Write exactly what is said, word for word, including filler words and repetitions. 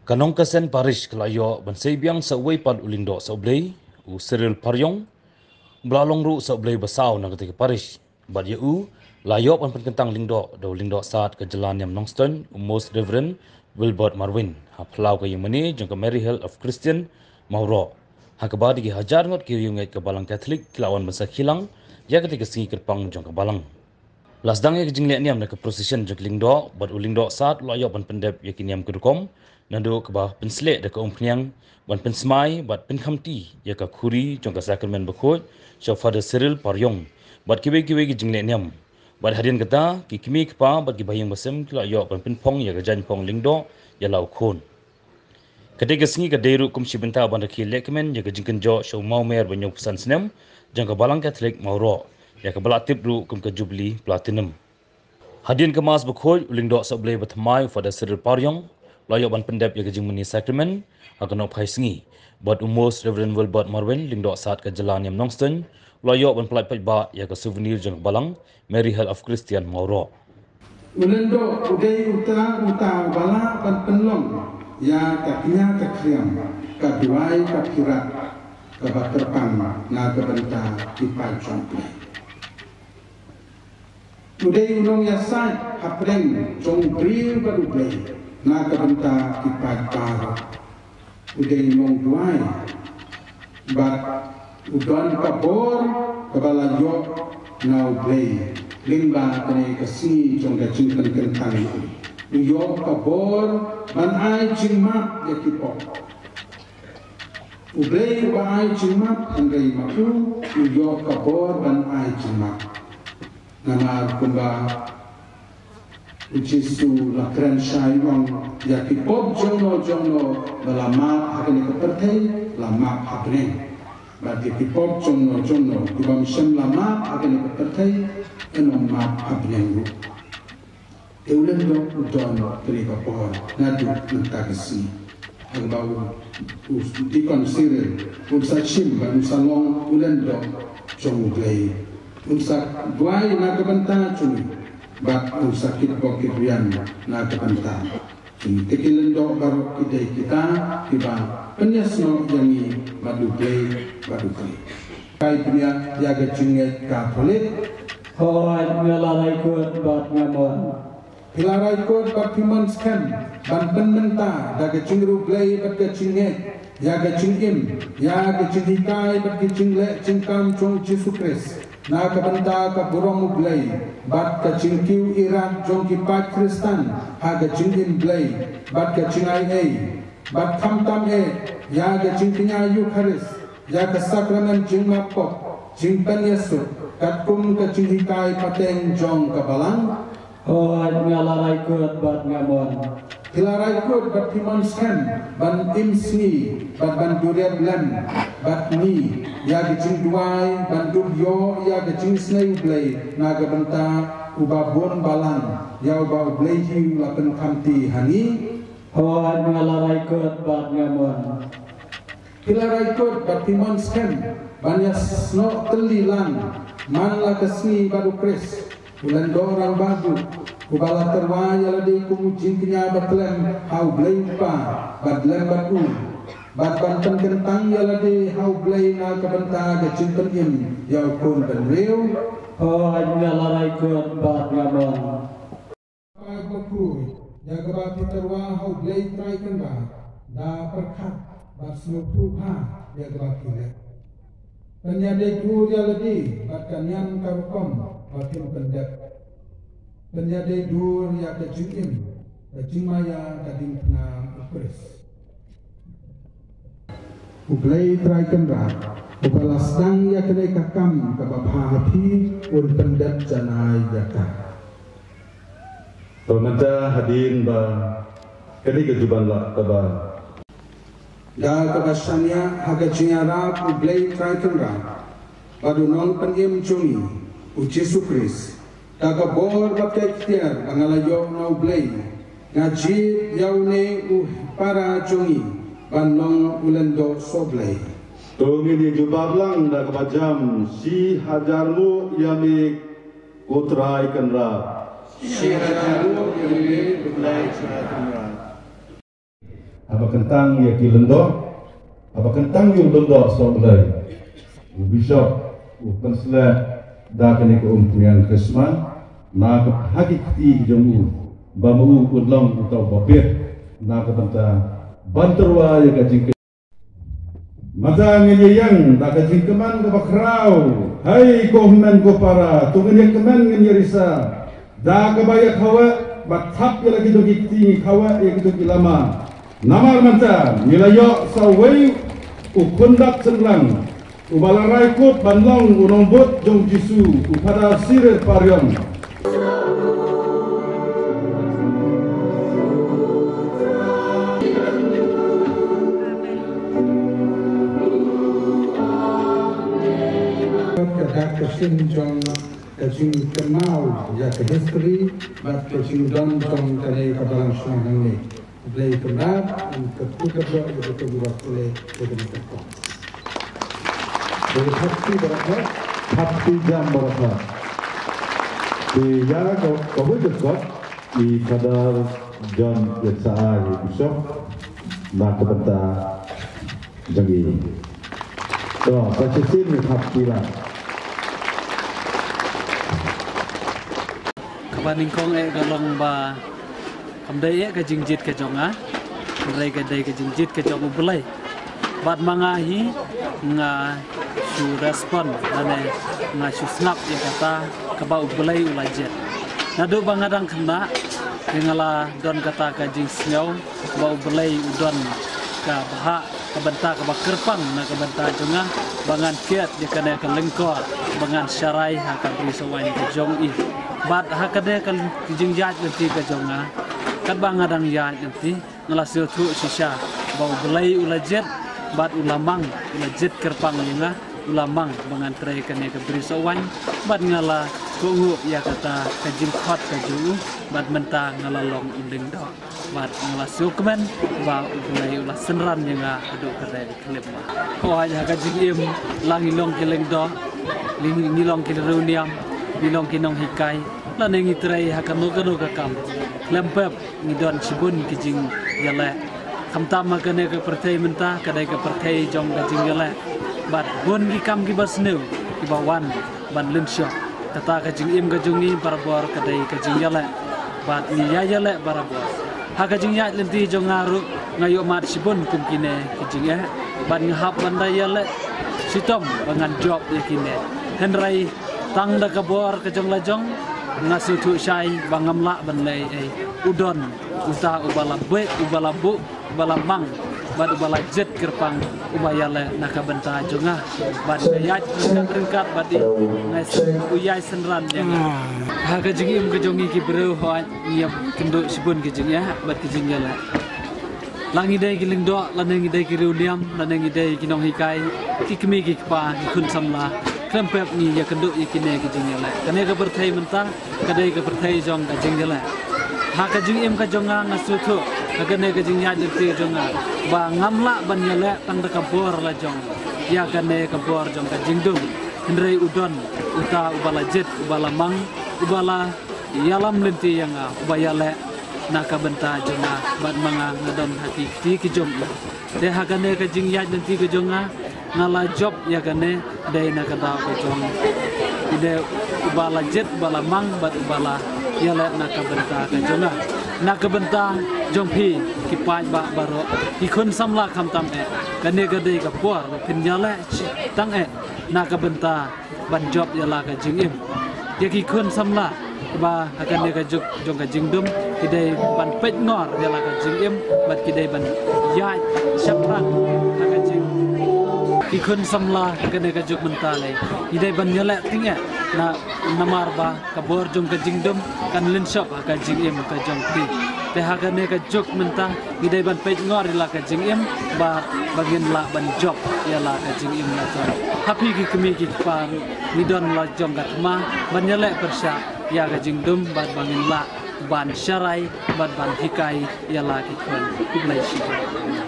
Ka Nongkasen Parish ka la ïoh ban sei biang sa uwei pat u lyngdoh sohblei, u Cyril Pariong, ba la long ruh sohblei ba saw na katei ka parish. Bad ïa u la ïoh ban pynkyntang lyngdoh da u lyngdoh sad ka jylla niam Nongstoiñ, u Most Reverend Wilbert Marwin, ha phyllaw ka ïingmane jong ka Mary Help of Christian Mawroh. Ha kaba da ki hajar ngut ki riewngeit ka Balang Katholik ki la wan ban sakhi lang ïa katei ka sngi kyrpang jong ka Balang. La sdang ïa ka jingleh niam da ka procession jong ki lyngdoh, bad u lyngdoh sad u la ïoh ban pyndep ïa ki niam ki rukom, naduh kaba pynsleh da ka umphniang, ban pynsmai bad pynkhamti ïa ka khuri jong ka sakramen bakhuid sha u Father Cyril Pariong, bad kiwei kiwei ki jingleh niam. Bad hadien kata, ki kmie kpa bad ki bahaïing bahasem ki la ïoh ban pynphong ïa ka jaiñphong lyngdoh ïa la u khun. Katei ka sngi ka dei ruh kum shi bynta ban rakhe lehkmen ïa ka jingkynjoh sha u mawmer ba hynñiewphew san snem jong ka Balang Katholik Mawroh, ïa kaba la tip ruh kum ka Jubilee Platinum. Hadien ka Mass bakhuid, u lyngdoh sohblei bathymmai, u Father Cyril Pariong, la ïoh ban pyndep ïa ka jingmane sakramen ha ka nohphai sngi. Bad u Most Reverend Wilbert Marwin, lyngdoh sad ka jylla niam Nongstoiñ, la ïoh ban pyllait paidbah ïa ka souvenir jong ka Balang, Mary Help of Christian Mawroh. U lyngdoh u dei uta uta uba lah ban pynlong ïa ka kñia ka khriam, ka duwai ka phirat, kaba kyrpang na ka bynta ki paid jong U Blei. U dei u nongïasaid hapdeng jong u briew bad U Blei na ka bynta ki paid baroh. U dei u nongduwai bad u don ka bor kaba la ïoh na U Blei lyngba kane ka sngi jong ka jingpynkyntang. U ïoh ka bor ban ai jingmap ïa ki pop. U Blei uba ai jingmap, hynrei ma u, u ïoh ka bor ban ai jingmap. Namar kumba U Jisu la kren shai u ong, ïa ki pop jongno jongno ba la map ha kane ka pyrthei, la map ha bneng. Bad ïa ki pop jongno jongno kiba ym shym la map ha kane ka pyrthei, yn ym map ha bneng ruh. Te u lyngdoh u don kane ka por naduh mynta ka sngi. Ha kaba u, u Deacon Cyril un sa shim bad un sa long u lyngdoh jong U Blei. Un sa duwai na ka bynta jong ngi bad un sa kitbok kitrwiang na ka bynta jong ngi. Te ki lyngdoh baroh ki dei kita kiba pynïasnoh ïa ngi bad U Blei bad U Khrist. Kai pynïaid ïa ka jingngeit Katholik. Hooid, nga la rai kut bad nga mon. Phi la rai kut bad phi mon skhem ban pynmynta da ka jingriewblei bad ka jingngeit ïa ka jingim, ïa ka jinghikai bad ka jingleh jingkam jong U Jisu Khrist na ka bynta ka burom U Blei bad ka jingkiew ïarap jong ki paid Khristan ha ka jingim Blei bad ka jingai ei, bad khamtam eh ïa ka jingkñia Eukharist, ïa ka sakramen jingmap pop, jingpynïasuk, katkum ka jinghikai pateng jong ka Balang. Hooid, nga la rai kut bad nga mon. Phi la rai kut bad phi mon skhem ban im sngi bad ban duriat lem bad ngi ïa ka jingduwai ban dup ïoh ïa ka jingisynei U Blei na ka bynta uba bun balang, ïa uba U Blei hi u la pynkhamti ha ngi. Hooid, nga la rai kut bad nga mon. Phi la rai kut bad phi mon skhem ban ïasnoh tylli lang man la ka sngi bad U Khrist, u lyngdoh rangbah duh, uba la tyrwa ïa lade kum u jingkñia ba khlem ha U Blei U Kpa bad lem bad u, bad ban pynkyntang ïa lade ha U Blei na ka bynta ka jingpynim ïa U Khun Bynriew. Hooid, nga la rai kut bad nga mon. Paid bakhuid, ïa kaba phi tyrwa ha U Blei Trai Kynrad, da pyrkhat bad sngewthuh bha ïa kaba phi leh. Pynïadei dur ïa lade bad ka niam ka rukom ba phin pyndep. Pynïadei dur ïa ka jingim, ka jingmaïa, ka diengphna U Khrist. U Blei Trai Kynrad, uba la sdang ïa kane ka kam kaba bha ha phi, un pyndep janai ïa ka. To mynta hadien ba kane ka juban lah kaba. Da kaba shaniah ha ka jingïarap U Blei Trai Kynrad bad U Nongpynim jong ngi, U Jisu Khrist, da ka bor bad ka iktiar ba nga la ïoh na U Blei, nga jied ïa une u para jong ngi ban long u lyngdoh sohblei. To ngin ïa jubab lang da kaba jam, shi hajar nguh ïa me ko Trai Kynrad. Shi hajar nguh ïa me ko Blei Trai Kynrad. Haba kyntang ïa ki lyngdoh, haba kyntang ïa u lyngdoh sohblei, u bishop u pynsleh da kane ka umphniang krisma na ka ha ki kti jong u, ba ma u u long uta uba bit na ka bynta ban tyrwa ïa ka jingkit. Mynta ngin ïa ïeng da ka jingkmen kaba khraw. Hei ko hynmen ko para, to ngin ïa kmen, ngin ïa risa da kaba ïa khawa, ba thap ïa la ki jong ki kti, ngi khawa ïa ki jong ki lama. Namar mynta ngi la ïoh sa uwei u khun dat synrang uba la rai kut ban long u nongbud jong Jisu, u Phadar Cyril Pariong. Ka dak ka shin jong ka jingkynmaw ïa ka history bad ka jingdon jong kane ka balang shnong hangne. Blei kynrad, ka tu ka dok ïa ka tu ka pule ïa ka tu ka. Blei thap kti barakah, thap kti jam barakah. Te ïa ka, ka wei ka kot, i Phadar John Ïa Sa Ai, i Bishop na ka bynta jong i. To, sa shisien ngi thap kti lang. Kaba nyngkong eh ka long ba kam dei eh ka jingjied ka jong nga, hynrei ka dei ka jingjied ka jong U Blei. Bad ma nga hi nga shu respond lane nga shu sngap ïa kata kaba U Blei u la jied. Naduh ba nga dang khynnah te nga la don kata ka jingsngew ba U Blei u don ka bhah, ka bynta kaba kyrpang na ka bynta jong nga, ba ngan kiad ïa kane ka lyngkor, ba ngan sharai ha ka Bri Sohwaiñ ka jong i. Bad ha kane ka jingïaid lynti ka jong nga, katba nga dang ïaid lynti, nga la sngewthuh shisha ba U Blei u la jied bad u la mang, u la jied kyrpang ïa nga, u la mang ba ngan trei kane ka Bri Sohwaiñ, bad nga la kohnguh ïa kata ka jingkhot ka jong u, bad mynta nga la long u lyngdoh. Bad nga la sngewkmen ba U Blei u la synran ïa nga haduh katta ka khyllipmat. Hooid, ha ka jingim la ngi long ki lyngdoh, ngi, ngi long ki riewniam, ngi long ki nonghikai, lane ngi trei ha kano kano ka kam, khlem pep ngi don shibun ki jingïaleh. Khamtam ha kane ka pyrthei mynta ka dei ka pyrthei jong ka jingïaleh. Bad bun ki kam kiba sniew kiba wan ban lynshop. Kata ka jingim ka jong ngi barabor ka dei ka jingïaleh. Bad ngi ïa ïaleh barabor. Ha ka jingïaid lynti jong nga ruh nga ïohmad shibun kum kine ki jingeh. Bad nga hap ban da ïaleh shitom ba ngan jop ïa kine. Hynrei tang da ka bor ka jong la jong nga sngewthuh shai ba ngam lah ban leh ei ei. U don uta uba la beh, uba la buh, uba la mang, bad uba la jied kyrpang, uba ïaleh na ka bynta jong nga. Bad nga ïaid ryngkat ryngkat bad i, nga sngewthuh u ïai synran ïa nga. Ha ka jingim ka jong ngi ki briew, hooid, ngi ïakynduh shibun ki jingeh bad ki jingïaleh. La ngi dei ki lyngdoh, lane ngi dei ki riewniam, lane ngi dei ki nonghikai, ki kmie ki kpa, ki khun samla, khlem pep ngi ïakynduh ïa kine ki jingïaleh. Kane ka pyrthei mynta ka dei ka pyrthei jong ka jingïaleh. Ha ka jingim ka jong nga, nga sngewthuh ha kane ka jingïaid lynti jong nga ba ngam lah ban ïaleh tang da ka bor la jong, ïa kane ka bor jong ka jingdum. Hynrei u don uta uba la jied, uba la mang, uba la ïalam lynti ïa nga, uba ïaleh na ka bynta jong nga, bad ma nga nga don ha ki kti ki jong u. Te ha kane ka jingïaid lynti ka jong nga, nga la jop ïa kane, dei na ka daw ka jong i, dei uba la jied, uba la mang, bad uba la ïaleh na ka bynta ka jong nga. Na ka bynta jong phi ki paidbah baroh, ki khun samla khamtam eh, kane ka dei ka por ba phin ïaleh tang eh na ka bynta ban jop ïa la ka jingim. Ïa ki khun samla ba ha kane ka juk jong ka jingdum, ki dei ban peit ngor ïa la ka jingim, bad ki dei ban ïaid shaphrang ha ka jing. Ki khun samla ha kane ka juk mynta lei, ki dei ban ïaleh tyngeh, na, namar ba ka bor jong ka jingdum kan lynshop ha ka jingim ka jong ki. Te ha kane ka juk mynta ngi dei ban peit ngor ïa la ka jingim, ba, ba ngin lah ban jop ïa la ka jingim la jong. Ha phi ki kmie ki kpa ruh, ngi don la jong ka thma ban ïaleh pyrshah ïa ka jingdum, bad ba ngin lah ban sharai bad ban hikai ïa la ki khun. Khublei shibun.